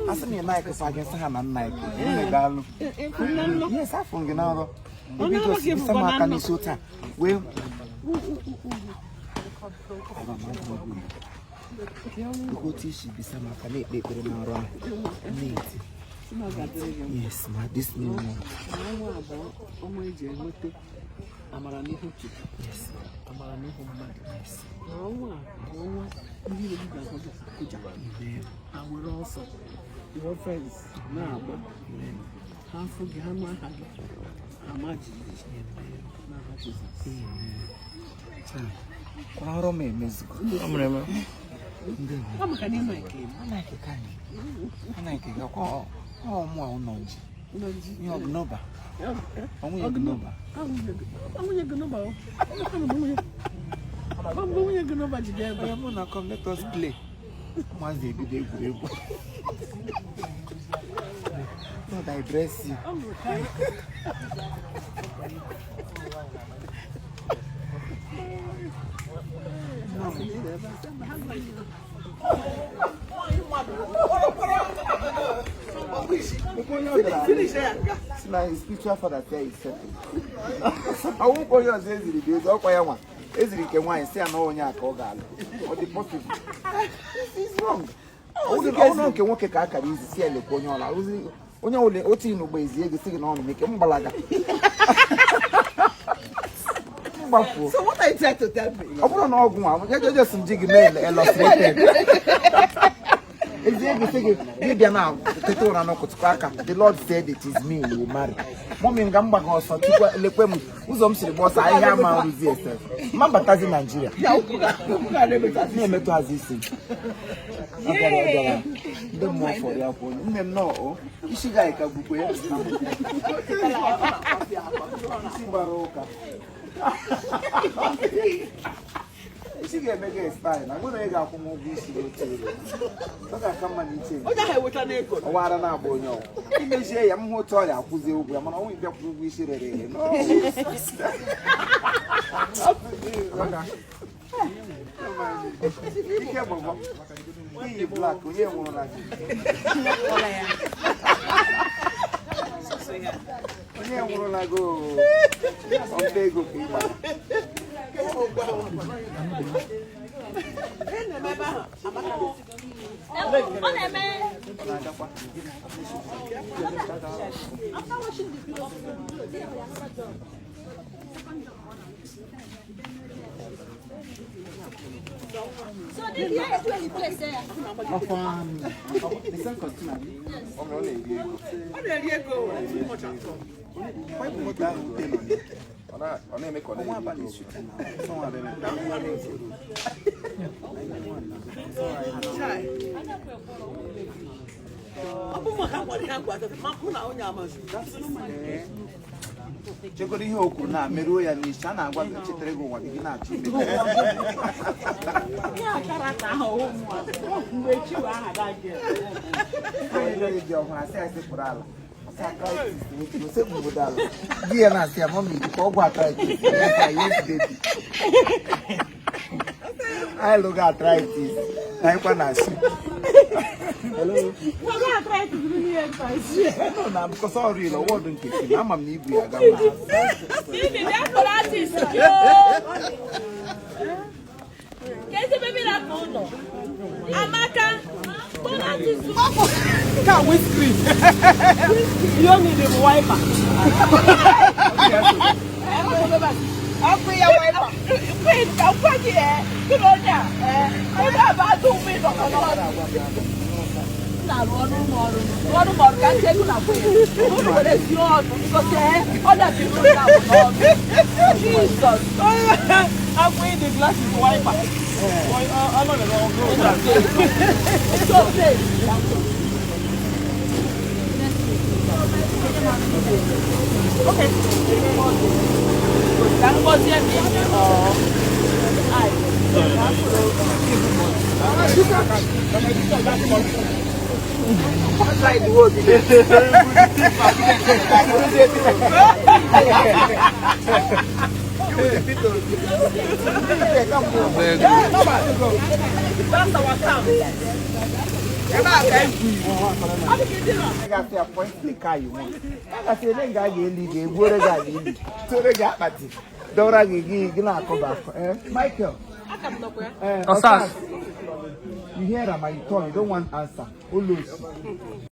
Asị m Nike fa gị sị ha na Nike. Nne daalụ. Yes, afụ m gị na nrọ. Ebe i gosi bisa m aka n'isi ụta wee otu isi bisa m aka na-ekpe ekpere na nrọ ahụ na-eti. Yes, ma this new month. Ọnwa eji enweta amara n'ihu Chukwu. Yes. Amara n'ihu mmadụ. Yes. Na ọnwa a bụ ọnwa ndị iro gị ga-ahụ gị kụja. Amen. Ha were ọsọ. Your friends na-agba. Ha afụ gị, ha nụ aha gị. Ha ma jijiji. N'aha Jizọs. Amen. Kwa nrọ m emezugo. Ọ maka na ịma nke m. Anaghị ka anyị. Anaghị ka kwa ọ mụ ahụ nọ nji. Nọ nji. Ihe ọgụnọba. Ọnwụ ọgụnọba. Ọ nwunye gị nọba o. Ọ bụ nwunye gị nọba jide ebe. Onye mụ na come let us play. Ụmụazị ebido egwuregwu. Lord, I bless you. Ọ mụrụ ka Si na his spiritual father tell his settle. Ọnwụkwa onye ọzọ eziri dị ezi ọkwa ya nwa eziri nke nwaanyị si ya na onye a ka ọ ga-alụ. Ọ dị possible. This is wrong. Ọnwụ nke nwoke ka akara izi si ya lekwa onye ọla. Onye ọbụla otu ịnụ gba ezie gị si gị n'ọnụ meke mgbalaga. Mgbafuo. So what are you trying to tell me? Ọ bụrụ na ọgwụ nwa ya jọjọ m ji gị mee illustrated. Ezie gị sị gị gị bịa na teta ụra n'ụkụtụkụ aka the Lord said it is me you will marry. Mọmi nga m gbaga ọsọ chukwu lekwe m ụzọ m siri gba ọsọ ahịhịa ama nrụzi ese ma mbatazi Naijiria na-emetụ azụ isi m. Ọ bịara ọ bịara ndị mmụọ fọrọ ya kwuo nne m nọọ o isi gị ka bukwe ya isi gbara ụka isi ga-eme gị expire na nwere onye ga-akwụ m ụgwọ isi gị otu ego ọ ga-aka mma na iche Onye ahụ eweta n'ego. ọwara na-agba onye ọgwụ imezie ya m hụ otu ọrịa akwụzie ụgwọ ya mana ọnwụ ịbịakwụ ụgwọ isi rere ere No. Ike bọbọ iyi black onye nwụrụla gị onye nwụrụla gị ọmpa ego ka ị gbara. Ọ na-eme. Na-agakwa. So this here is where you place there. The same costume, abi? Ọ na-eri ego. Ọ na-eri ego. Too much at all. Kwa moto ahụ ute nọ ya. Ọ na-eme ka ọ Ọnwa na-eri abalị ego. sute na ọnwa abalị na Chai. Ọ bụ maka nkwado ha gwara ma kwụ na onye amazi. Chegodo ihe o kwuru na merụọ ya n'isi a na-agwa gị chetara gị ụwa gị gị na-achọ ime. Ihe akara ka ahụ ụmụ a. Mgbe chi wee aha da gị. Onye dị ọhụrụ asị asị pụrụ ala. Asị arthritis na-eti osekpu ala. Di ya na-asị ya mọmi jikwa ọgwụ arthritis. Ya sị ya, yes baby. Anyị lụgo arthritis. Anyị kwa na-asị. Hello. Nwa arthritis bụ ihe mkpazi. No, na because ọ rịrị ọwọdụ nke si na ama m na ibu ya aga mma. Stevie, bịa kpọrọ artist gị o. Ka ezi ebe miracle ụlọ. Amaka, kpọrọ artist gị. Ka windscreen. You need a wiper. Ọkụ ya wiper. Queen, ka m gwa gị ee, gị na onye a ee, onye a bụ azụ ụmụ ịdọkọ n'ọrụ. M na-arụ ọrụ ụmụ ọrụ ọrụ m ọrụ ka ndị ego na-akwụ ya. Unu were zie ọnụ because ee, ọ dachiri onye ahụ n'ọnụ. Jesus. Akwụ the glasses wiper. So please. Okay. Ka ngọzie m ime ọ ai. Outside the world. with Peter Obi. Abeg. That's our town. Ị ga-asị ya point the car you want. A ga-asị ele nga a ga-eli gị, egbuore gị ala ili, tụrụ gị akpati, dọwara gị gị gị na-akọba akọ. Eh, Michael. Eh, Osas. You hear am and you turn, you don't want answer. Olosi.